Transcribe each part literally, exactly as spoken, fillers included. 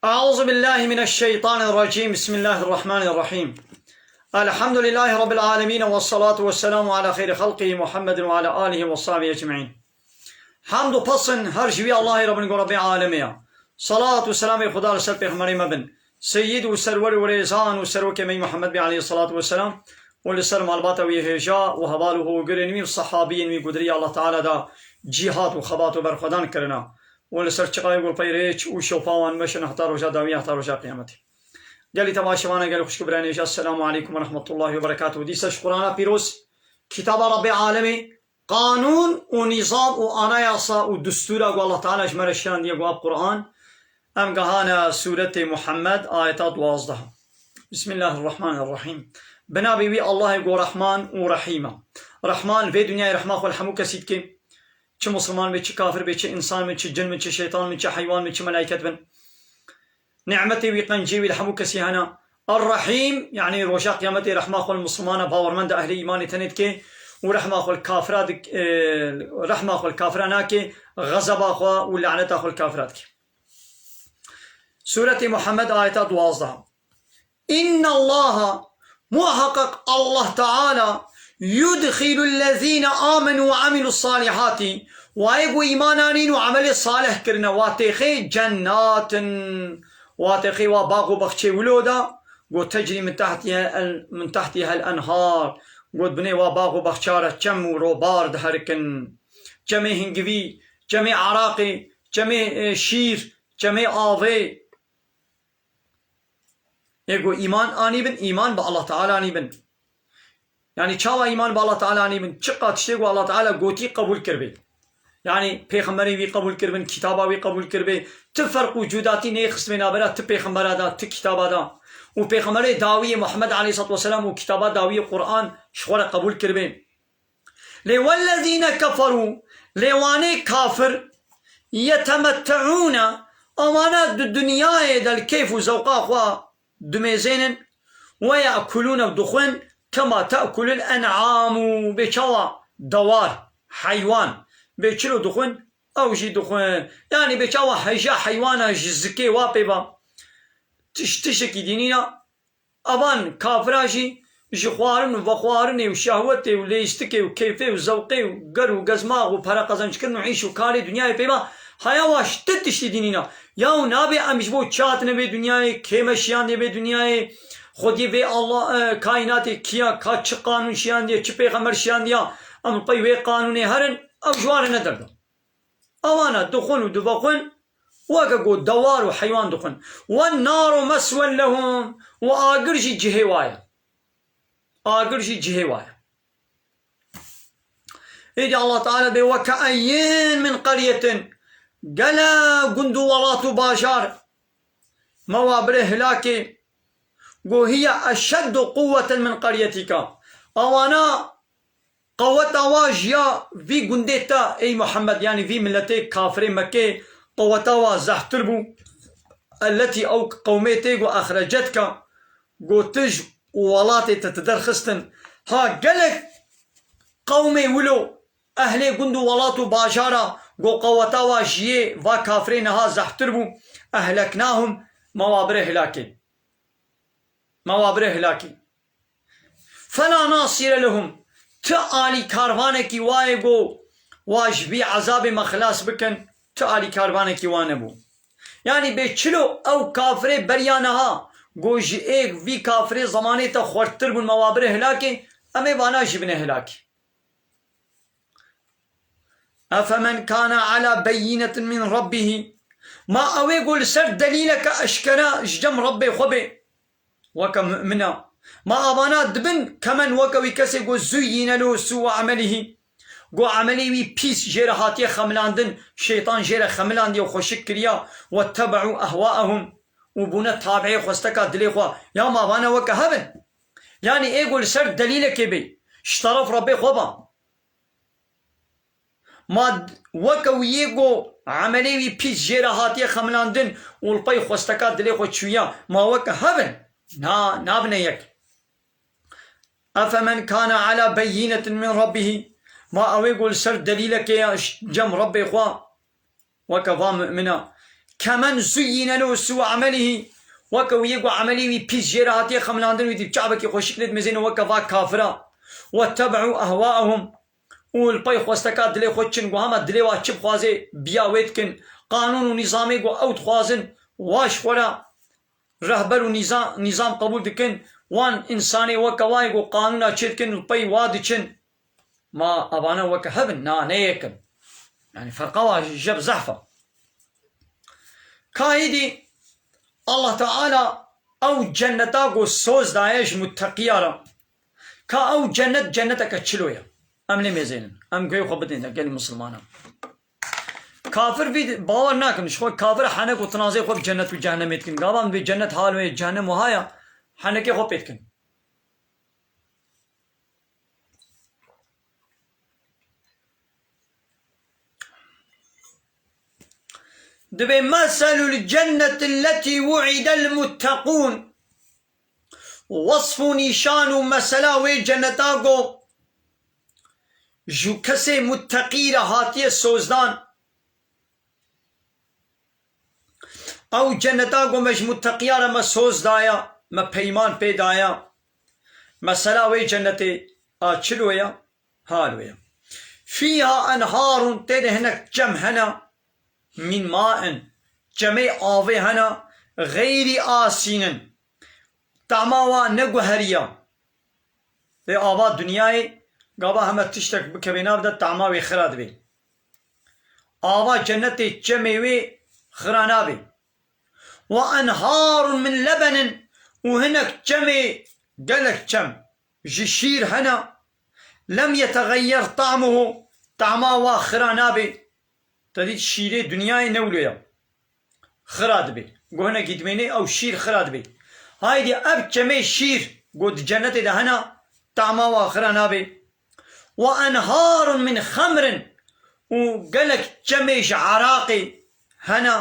أعوذ بالله من الشيطان الرجيم. بسم الله الرحمن الرحيم. الحمد لله رب العالمين، والصلاة والسلام على خير خلقه محمد وعلى آله وصحبه أجمعين. Hamd û pesn her ji wî Allahê re bin ku Rebbê alemê ya. Salat û selamê Xuda li ser pêxemberê me bin. Seyyid û serwer û rêzan û serokê me Muhammed bê aleyhissalatu vesselam û li ser malbata wî hêja û heval û hogirên wî û sehabiyên wî ku di rêya Allah Teala da cîhat û xebat û berxwedan kirina. û li ser çiqayê ku pey rêç û şopa wan meşin heta roja dawî, heta roja qiyametê. Gelî temaşevana, gelî xwişk û birayên hêja, Esselamu aleykum ve rahmetullahi ve berekatuhu. Dîsa ji Qur'ana pîroz, kitaba Rabbê alemê, qanûn û nîzam û anayasa û distûra ku Allah Teala ji me re şiyandiye ku ev Qur'an, em gehane sûretê Muhammed, ayeta duwazdeh. Bismillahirrahmanirrahîm. Bi navê wî Allahê ku Rehman û Rehîm e. Rehman vê dinyayê rehma xwe li hemû kesî dike. Çi misilman be, çi kafir be, çi însan be, çi cin be, çi şeytan be, çi heywan be, çi melaiket bin. Nimetê wî, qencê wî li hemû kesî hene. Er-Rehîm, yanî roja qiyametê rehma xwe li misilmana bawermenda ehlê îmanê tenê dike û rehma xwe li kafira dik-, e, rehma xwe li kafira nake, xezeba xwe û laneta xwe li kafira dike. Sûretê Muhammed, ayeta duwazdeh. Înnallaha, muheqeq Allah Teala, yudxilullezîne amenû ve amilus salihati, wayê ku îman anîn û emelê salih kirine, wa têxê cennatin, wa têxê wa bax û baxçê wilo de, ku tecrî min tehtîhe el, min tehtîhel enhar, ku di binê wa bax û baxça re çem û robar diherikin. Çemê hingivî, çemê eraqê, çemê, e, şîr, çemê avê. Ê ku îman anîbin, îman bi Allah Teala anîbin. Yanî çawa îman bi Allah Teala anîbin? Çiqa tiştê ku Allah Teala gotî qebûl kiribê. Yanî pêxemberê wî qebûl kiribin, kitaba wî qebûl kiribê. Ti ferq û cudatî neyê xistibê navbera ti pêxembera da, ti kitaba da. Û pêxemberê dawiyê Muhammed aleyhissalatu vesselam û kitaba dawiyê Qur'an ji xwe re qebûl kiribê. Lê wellezîne keferû, lê wanê kafir, yetemetteûne, ewana di dinyayê de li keyf û zewqa xwe dimêzênin, ve yekulûne, dixwin, kema tekulul en'amû, bê çawa dewar, heywan, bê çilo dixwin, ew jî dixwin. Yanî bê çawa heja heywana ji zikê wa pê ba. Tiş-, tiştekî dînî ya, Evan kafira jî ji xwarin û vexwarinê û şehwetê û lêstikê û keyfê û zewqê û ger û gezmax û pere qezençkirin û îş û karê dinyayê pê ba, haya wa ji ti tiştî dînîna. Yaw nabê em ji bo çi hatine vê dinyayê, kê me şiyandiye vê dinyayê, xwediyê vê Allah, e, kaînatê kiya, ka çi qanûn şiyandiye, çi pêxember şiyandiya, em li pey wê qanûnê herin, ew ji wan re ne derda. Ewana dixwin û divexwin, weke ku dewar û heywan dixwin. Wen naru meswen lehum, û agir jî cihê wa ye. Agir jî cihê wa ye. Êdî Allah Teala bê, weke eyyin min qeryetin, gele gund û welat û bajar, me wa birê hilakê, ku hiye eşeddu quwweten min qeryetika. Ewana qeweta wa ji ya vî gundê te, ey Muhammed, yanî vî miletê kafirê Mekkê, qeweta wa zehtir bû. Elletî, ew qewmê tê ku exrecetka, ku tu ji welatê te ti derxistin. Ha gelek qewmê wilo, ehlê gund û welat û bajara, ku qeweta wa ji yê va kafirê niha zehtir bû, ehleknahum, me wa birê hilakê. Me wa birê hilakê. Fela nasire lehum. Ti alîkarvanekî wa ye ku wa ji vî ezabê me xilas bikin, ti alîkarvanekî wa nebû. Yanî bê çilo ew kafirê beriya niha, ku ji ê vî kafirê zemanê te xwerttir bûn, me wa birê hilakê, em ê vana jî bine hilakê. Efemen kana ala beyyinetin min rabbihî. Ma ew ê ku li ser delîleke eşkera ji cem Rebbê xwe bê, weke mu'mina. Ma avana dibin kemen weke wî kesê ku zuyyine lehu sû'u emelihî. Ku emelê wî pîs jê re hatiye xemilandin, şeytan jê re xemilandiye û xweşik kiriya, wettebe'û ehwaehum, û bûne tabi'ê xwesteka dilê xwe. Ya ma vana weke hev in. Yanî ê ku li ser delîlekê bê, ji teref Rebbê xwe ba. Ma d-, weke wî yê ku emelê wî pîs jê re hatiye xemilandin û li pey xwesteka dilê xwe çûya, ma weke hev in? Na, nabine yek. Efemen kana ala beyyinetin min rabbihî. Ma ew ê ku li ser delîlekê ya ş-, cem Rebbê xwe, weke va mu'mina. كمن زين له سوء عمله, weke wî yê ku emelê wî pîs jê re hatiye xemilandin, wî dî çavekî xweşik lê dimêzêne weke va kafira. واتبعوا أهواءهم, û li pey xwesteka dilê xwe çin, ku hema dilê wa çi bixwaze biya wê dikin. Qanûn û nîzamê ku ew dixwazin, wa ji xwe re rehber û nîza-, nîzam qebûl dikin, wan însanê weke wayê ku qanûna çê dikin, li pey wa diçin. Ma evana weke hev in? Na, ne yek in. Yanî ferqa wa jeb zehf e. Ka êdî Allah Teala ew cenneta ku soz daye ji mutteqiya re. Ka ew cennet, cenneteke çilo ye. Em lê mêzênin. Em guhê xwe bidin gelî misilmanan. Kafir vî bawer nakin. Ji xwe kafir henek û tinazê xwe bi cennet û cehennemê dikin. Gava em dibê cennet hal wê, cehennem wiha ya, henekê xwe pê dikin. Dibê, "Meselul cenneti lletî wu'idel mutteqûn." Wesf û nîşan û mesela wê cenneta ku ji kesê mutteqî re hatiye sozdan. Ew cenneta ku me ji mutteqiya re me soz daya, me peyman pê daya. Mesela wê cennetê a çilo ye, hal wê ye. Fîha enharun, tê de hinek çem hene, min maen, çemê avê hene, xeyrî asînin. Tama wa ne guheriya. Vê ava dinyayê, gava heme tiştek bikeve nav de, tama wê xira dibe. Ava cennetê çemê wê xira nabe. Ve enharun min lebenin, û hinek çemê, gelek çem ji şîr hene, lem yeteğeyyer ta'muhu, tama wa xira nabe. Te dît şîrê dinyayê ne wilo ye. Xira dibe. Ku hinekî dimêne ew şîr xira dibe. Haydî ev çemê şîr ku di cennetê de hene, tama wa xira nabe. Ve enharun min xemrin, û gelek çemê ji eraqê hene.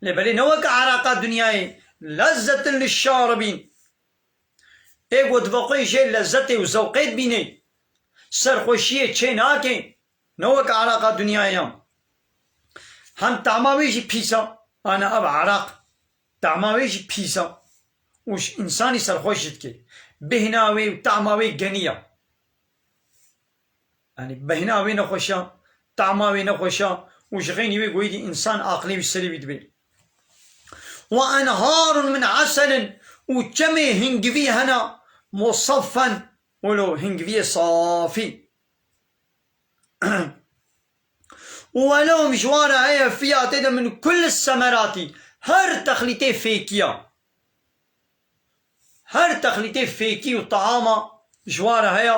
Lê belê ne weke eraqa dinyayê. Lezzetin lişşaribîn. Ê ku dibe xwe jê lezzetê û zewqê dibîne. Serxweşiyê çê nake. Ne wek eraqa dinyayê ya. Hem tama wê jî pîs e. Ana ev eraq. Tama wê jî pîs e. Û ji însanî serxweş jî dike. Bêhna wê û tama wê genî ye. Yanî bêhna wê nexweş e, tama wê nexweş e û ji xeynî wê goyî dî însan aqilê wî serê wî dibe. Ve enharun min eselin, û çemê hingivî hene, musaffen, welo hingiviyê safî. Û welehum, ji wan re heye, fiya tê de min kulli semeratî, her texlîtê fêkiya. Her texlîtê fêkî û taama ji wan re heye.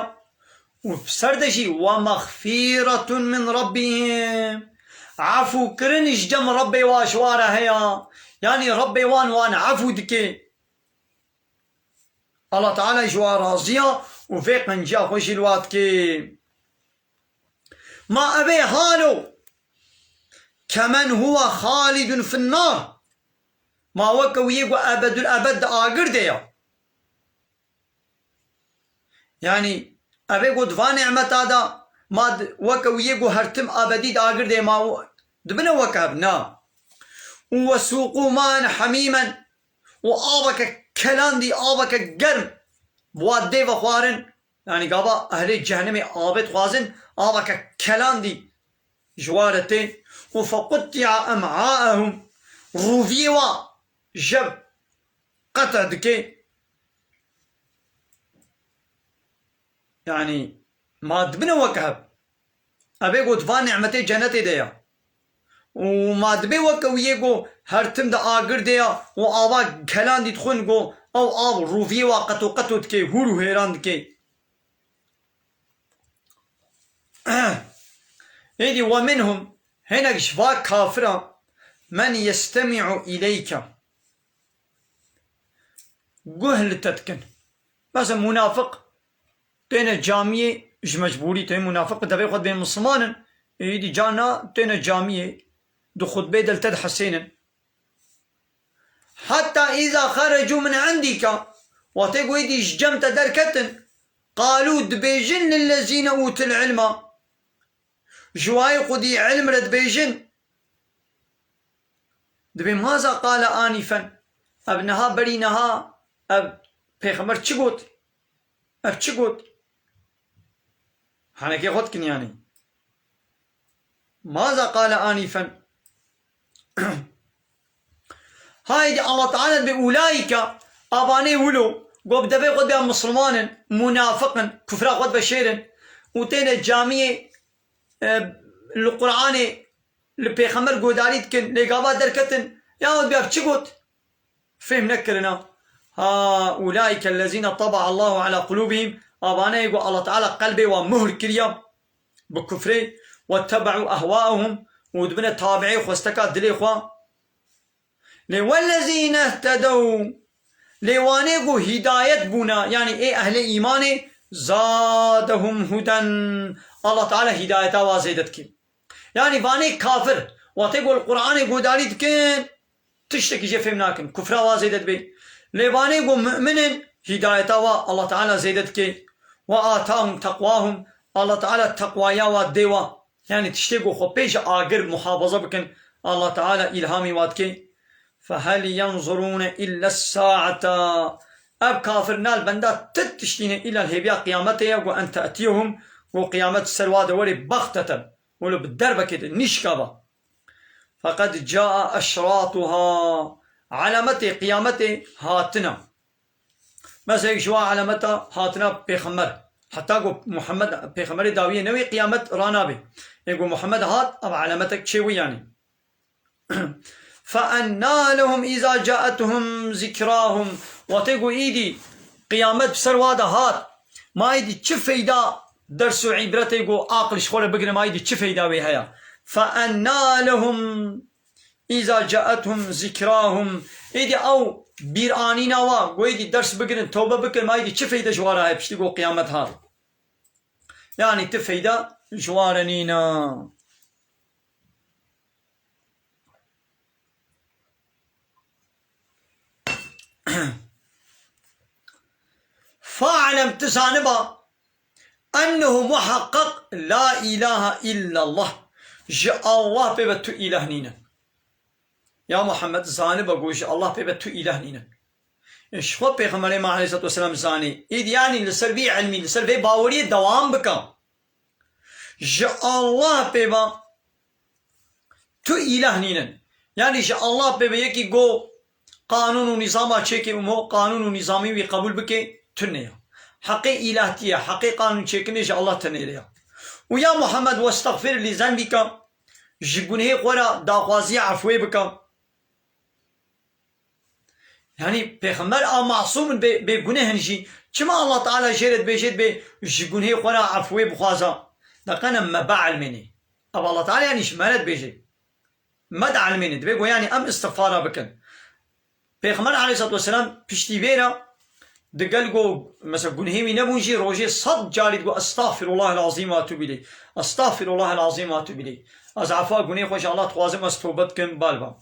Û bi ser de jî, "Ve mexfîretun min rabbihim." Efûkirin ji cem Rebbê wan ji wan re heye. Yanî Rebbê wan, wan efû dike. Allah Teala ji wan razî ye û vê qenciya xwe jî li wan dike. Ma ev ê halo, kemen huwa xalidun fin nar. Ma weke wî yê ku ebedul ebed di agir de ye. Yanî ev ê ku di van nimeta de, ma di-, weke wî yê ku her tim ebedî di agir de ye, ma w-, dibine weke ev? Na. Û wesuqû maen hemîmen, û aveke kelandî, aveke germ bi wan dê vexwarin. Yanî gava ehlê cehennemê avê dixwazin, aveke kelandî ji wan re tê. Û fequtti'a em'aehum, rûviyê wa jev qete dike. Yanî ma dibine weke hev. Ev ê ku di van nimetê cenetê de ye. Û ma dibê weke wî yê ku her tim di agir de ye û ava kelandî dixwin ku ew av rûviyê wa qeto qeto dike, hûr û hêran dike. Êdî ve minhum, hinek ji va kafira, men yestemi'u ileyke. Guh li te dikin. Mesela munafiq têne camiyê ji mecbûrî, tê munafiq bi devê xwe dibên misliman in, êdî carna têne camiyê, di xutbê de li te dihesênin. Heta îza xerecû min indîka, wextê ku êdî ji cem te derketin, qalû, dibêjin lillezîne ûtil ilma, ji wayê xwedî ilm re dibêjin, Dibê maza qale anifen. Ev niha berî niha ev pêxember çi got? Ev çi got? Henekê xwe dikin yanî. Maza qale anifen. Haydi Allah Teala dibê ulaîke, abanê wilo, go bi devê xwe de misilman in, munafiq in, kufra xwe diveşêrin û têne camiyê, e, li Qur'anê li pêxember godarî dikin, lê gava derketin, ya Rabbi, ev çi got? Fêm nekirina. Ha, ulaîke ellezîne taba Allahu ala qulûbihim, avane ku Allah Teala qelbê wan muhr kiriya bi kufrê, wetteba'û ehwaahum, û dibine tabiê xwesteka dilê xwe. Lê wellezîne ihtedew, lê wanê ku hîdayet bûna, yanî ê ehlê îmanê, zadehum huden, Allah Teala hîdayeta wa zêde dike. Yanî vanê kafir, watê ku li Qur'anê godarî dikin, tiştekî jê fêm nakin. Kufra wa zêde dibe. Lê vanê ku mu'min in, hîdayeta wa Allah Teala zêde dike. Ve atahum teqwahum, Allah Teala teqwaya wa dê wa. Yanî tiştê ku xwe pê ji agir muhafaza bikin, Allah Teala îlhamî wa dike. Fehel yenzurûne illa saata. Ev kafir nal benda ti tiştî ne, îla hêviya qiyametê ye, ku en te'tiyehum, ku qiyamet ser wa de were baxteten. Wilo bi derbekê de nîşka ba. Feqed caa eşratuha. Alametê qiyametê hatina. Mesela ji wa alameta hatina pêxember. Heta ku Muhammed pêxemberê dawiyê newê qiyamet ranabe. Ê ku Muhammed hat, ev alametek çê wî yanî. Fe enna lehum îza caethum zikrahum. Watê ku îdî qiyamet bi ser wa de hat, ma îdî çi feyda ders û îbretê ku aqil ji xwe re bigire, ma îdî çi feyda wê heye? Fe enna lehum îza caethum zikrahum. Îdî ew bîranîna wa, ku îdî ders bigirin, tewbe bikin, ma îdî çi feyde ji wa re heye piştî ku qiyamet hat? Yanî ti feyda ji wa re nîna. Fa'lem, tu zaniba, ennehu muhaqqaq la ilahe illallah. Ji Allah pê ve tu îlah nîne. Ya Muhammed, zaniba ku ji Allah pê ve tu îlah nîne. E, ji xwe Pêxemberê me aleyhissalatu vesselam zanî. Îd yanî li ser vî ilmî, li ser vê baweriyê dewam bike. Ji Allah pê ve tu îlah nînin. Yanî ji Allah pê ve yekî go qanûn û nîzama çêke û mo qanûn û nîzamî wî qebûl bike, tune ye. Heqê îlahtî ye, heqê qanûn çêkirinê ji Allah tenê re ye. Û ya Muhammed westexfir li zenbîka, ji gunhê xwe re daxwaziya efwê bike. Yanî pêxember a masûm in bê, bê guneh in jî. Çima Allah Teala jê re dibêje dibê ji gunhê xwe re efwê bixwaza? Deqene me bielmênê. Ev Allah Teala yanî ji me re dibêje. Me dielmêne. Dibê go yanî em îstixfara bikin. Pêxember aleyhissalatu vesselam piştî vê re digel go mesela gunhê wî nebûn jî rojê sed carî digo estağfirullahel azîm ve etûbî leyh. Estağfirullahel azîm ve etûbî leyh. Ez efa gunê xwe ji Allah dixwazim, ez tobe dikim, bal bam.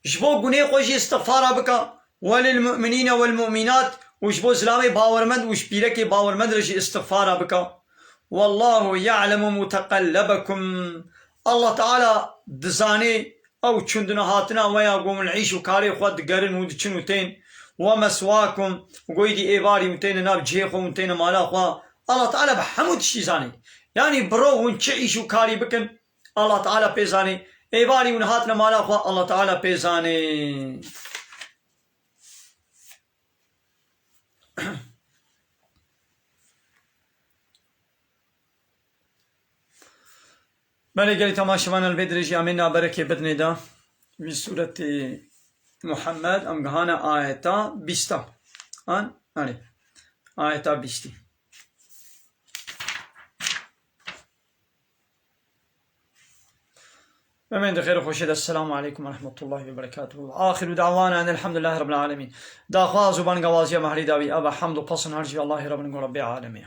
Ji bo gunê xwe jî îstixfara bike. Welil mu'minîne wel mu'minat, û ji bo zilamê bawermend û ji pîrekê bawermend re jî îstixfara bike. Wallahu ya'lemu muteqellebekum. Allah Teala dizanê ew çûndina hatina we ya, ku hûn li îş û karê xwe digerin û diçin û tên. Ve meswakum, û goydî êvarî hûn têne nav cihê xwe, hûn têne mala xwe. Allah Teala bi hemû tiştî zanê. Yanî bi ro hûn çi îş û karî bikin, Allah Teala pê zanê. Êvarî hûn hatine mala xwe, Allah Teala pê zanê. Belê gelî temaşevanan, li vê dirêjî em ê naberekê bidinê de. Vî sûretê Muhammed, em gihane ayeta bîsta. An, erê. Ayeta bîstî. Bimên di xêr û xweşê de. Esselamu aleykum ve rahmetullahi ve berekatuhu. Axiru da'wana enelhamdülillahi rabbil alemin. Daxwaz û bangawaziya mehrî dawî eva hemd û pesn her jî Allahê Rabbin ku Rabbê alemê.